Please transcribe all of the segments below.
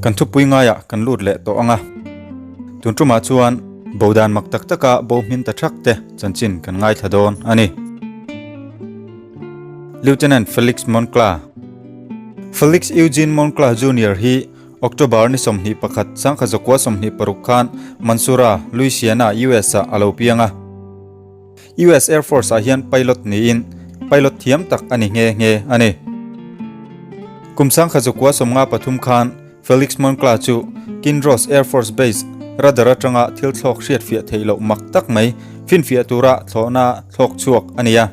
Kan thupui ngaiah kan lut leh tawh ang a, tun tumah chuan bo dan mak tak taka bo hmin ta thak te chanchin kan ngaithla dawn a ni. Lieutenant Felix Moncla Felix Eugene Moncla Junior hi October ni 21 sangkha zakua 26 khan Mansura, Louisiana, US ah a lo piang a. US Air Force ah hian pilot niin pilot thiam tak a ni nghe nghe a ni. Kum 1953 khan Felix Moncla chu Kinross Air Force Base radar atanga thil thlawk hriatfiah theih loh mak tak mai finfiah tura thlawhna thlawk chhuak a ni a.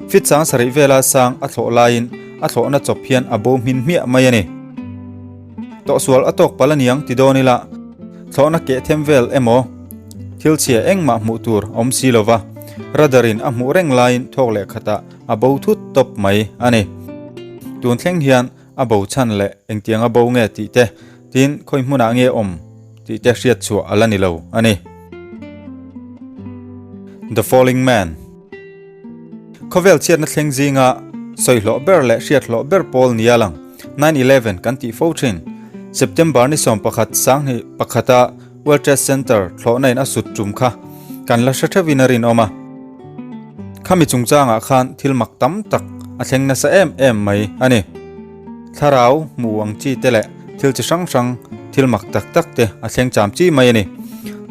Fit sang sarih vela sang a thlawh laiin a thlawhna chawp hian a bo hmin hmiah mai a ni. Tawhsual a tawk palh aniang ti dawn ila thlawhna keh them vel emaw thil chhia engmah hmuh tur a awm si lova, radar in a hmuh reng laiin thawk leh khatah a bo thut tawp mai a ni. Tun thleng hian a bo chhan leh engtiang a bo nge tih te, tin khawi hmunah nge awm tih te hriat chhuah a la ni lo a ni. The Falling Man. Khawvel chhiatna thleng zinga sawi hlawh ber leh hriat hlawh ber pawl nia lang 9/11 kan tih fo thin. September ni 11 sanghnih pakhata World Trade Center thlawhna in a sut tum kha kan la hre theuhin a rinawm a. Khami chungchangah khan thil mak tam tak a thleng nasa em em mai a ni. Thlarau hmu ang chi te leh thil chi hrang hrang thil mak tak tak te a thleng cham chi mai a ni.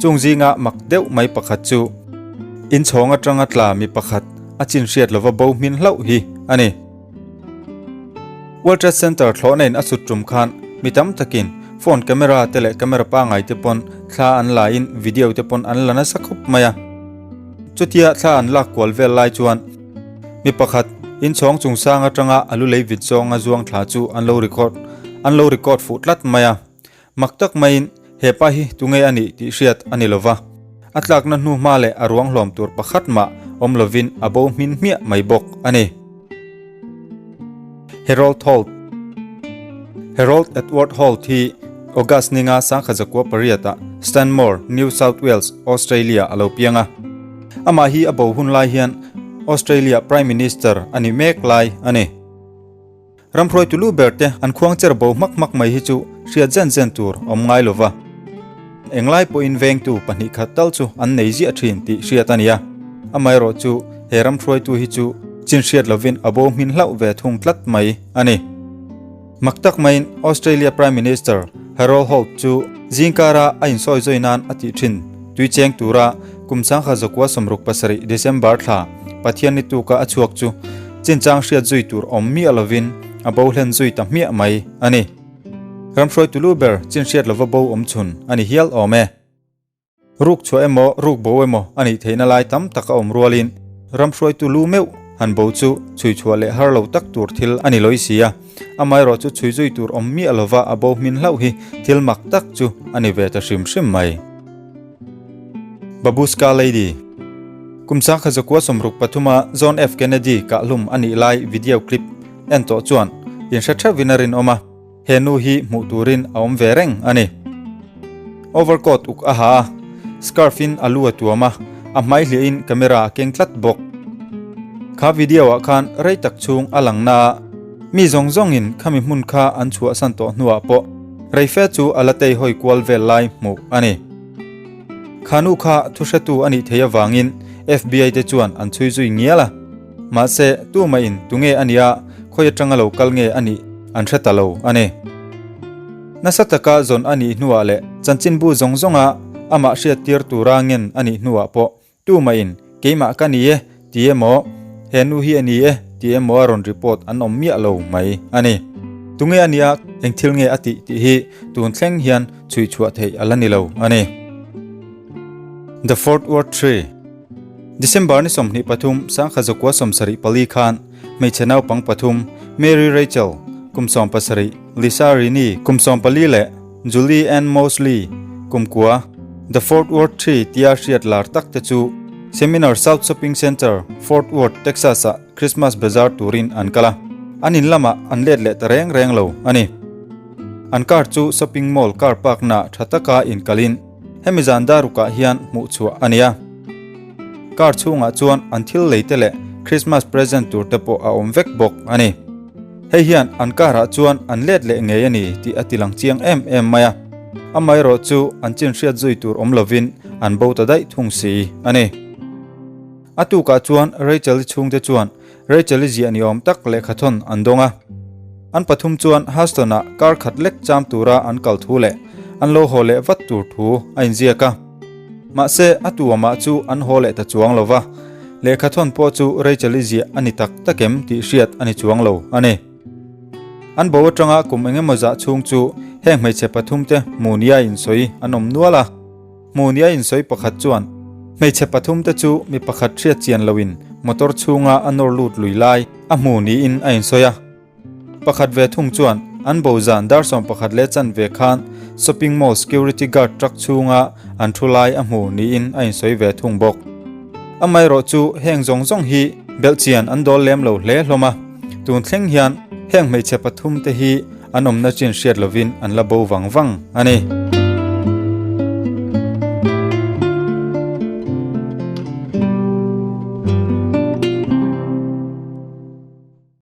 Chung zinga mak deuh mai pakhat chu inchhawng atanga tla mi pakhat a chin hriat lova bo hmin hlauh hi a ni. World Trade Center thlawhna in a sut tum khan mi tam takin phone camera te leh camera pangai te pawn thla an la in video te pawn an la nasa khawp mai a. Chutia thla an lak kual vel lai chuan mi pakhat inchhawng chungsang atanga a lu lei vit zawnga zuang thla chu an lo record an lo record fuh tlat mai a. Mak tak maiin he pa hi tunge a nih tih hriat a ni lova, a tlakna hnu hma leh a ruang hlawm tur pakhat mah awm lovin a bo hmin hmiah mai bawk a ni. Harold Holt Harold Edward Holt hi August ninga sangkha zakua pariatah Stanmore, New South Wales, Australia a lo piang a. Amah hi a bo hun lai hian Australia Prime Minister a ni mek lai a ni. Ramhruaitu lu ber te an khuang cher bo hmak hmak mai hi chu hriat zen zen tur awm ngai lova. Englai pawhin vengtu pahnih khat tal chu an nei ziah thin tih hriat a ni a. Amaherawh chu he ramhruaitu hi chu chin hriat lovin a bo hmin hlauh ve thung tlat mai a ni. Mak tak maiin Australia Prime Minister Harold Holt chu zingkara a insawi zawi nan a tih thin tui cheng tura kum sangkha zakua 67 December thla Pathian ni tuka a chhuak chu chinchang hriat zui tur awm miah lovin a bo hlen zui ta hmiah mai a ni. Ramhruaitu lu ber chin hriat lova bo awm chhun a ni hial awm e. Ruk chhuah emaw ruk bo emaw a nih theihna lai tam tak a awm rualin ramhruaitu lu meuh han bo chu chhui chhuah leh har lo tak tur thil a ni lawi si a, amaherawh chu chhui zui tur awm miah lova a bo hmin hlauh hi thil mak tak chu a ni ve ta hrim hrim mai. Babushka Lady Kum sangkha zakua 63 a John F Kennedy kahhlum a nih lai video clip en tawh chuan inhre theuhin a rinawm a, he nu hi hmuh turin a awm ve reng a ni. Overcoat uk a ha a, scarf in a lu a tuam a, a hmai hliahin camera a keng tlat bawk. Kha video ah khan rei tak chhung a lang na a, mi zawng zawngin khami hmun kha an chhuahsan tawh hnuah pawh rei fe chu a la tei hawi kual vel lai hmuh a ni. Kha nu kha thuhretu a nih theih avangin FBI te chuan an chhui zui ngial a. Mahse, tumahin tunge a nia, khawi atanga lo kal nge a nih an hre ta lo a ni. Nasa taka zawn a nih hnuah leh chanchinbu zawng zawnga amah hriattir tura ngen a nih hnuah pawh tumahin keimah ka ni e ti emaw, he nu hi a ni e ti emaw a rawn report an awm miah lo mai a ni. Tunge a nia, eng thil nge a tih tih hi tun thleng hian chhui chhuah theih a la ni lo a ni. The Fort Worth Tree. December ni 23 sangkha zakua 74 khan hmeichhe naupang pathum Mary Rachel kum 17, Lisa Rini kum 14 leh Julie Ann Mosley kum kua The Fort Worth Tree tia hriat lar tak te chu Seminar South Shopping Center, Fort Worth, Texas ah Christmas bazaar turin an kal a, an in lamah an let leh ta reng reng lo a ni. An car chu shopping mall car park na tha taka inkalin Hemi zan darukah hian hmuh chhuah a ni a. Car chhungah chuan an thil lei te leh Christmas present tur te pawh a awm vek bawk a ni. Hei hian an karah chuan an let leh ngei a ni tih a tilang chiang em em mai a. Amaherawh chu an chin hriat zui tur awm lovin an bo ta daih thung si a ni. A tukah chuan Rachel-i chhungte chuan Rachel-i ziah ni awm tak lehkhathawn an dawng a. An pathum chuan Houston-ah kar khat lek cham tura an kal thu leh an lo haw leh vat tur thu a inziak a. Mahse, a tu amah chu an haw leh ta chuang lo va, lehkhathawn pawh chu Rachel-i ziah a ni tak tak em tih hriat a ni chuang lo a ni. An bo atanga kum eng emaw zah chhung chu heng hmeichhe pathumte hmu nia insawi an awm nual a. Hmu nia insawi pakhat chuan hmeichhe pathumte chu mi pakhat hriat chian loin motor chhunga a nawr lut lui lai a hmu niin a insawi a. Pakhat ve thung chuan an bo zan dar 11 leh chanve khan shopping mall security guard truck chhunga an thu lai a hmu niin a insawi ve thung bawk. Amaherawh chu heng zawng zawng hi belhchian an dawl lem lo hle hlawm a, tun thleng hian heng hmeichhe pathumte hi an awmna chin hriat lovin an la bo vang vang a ni.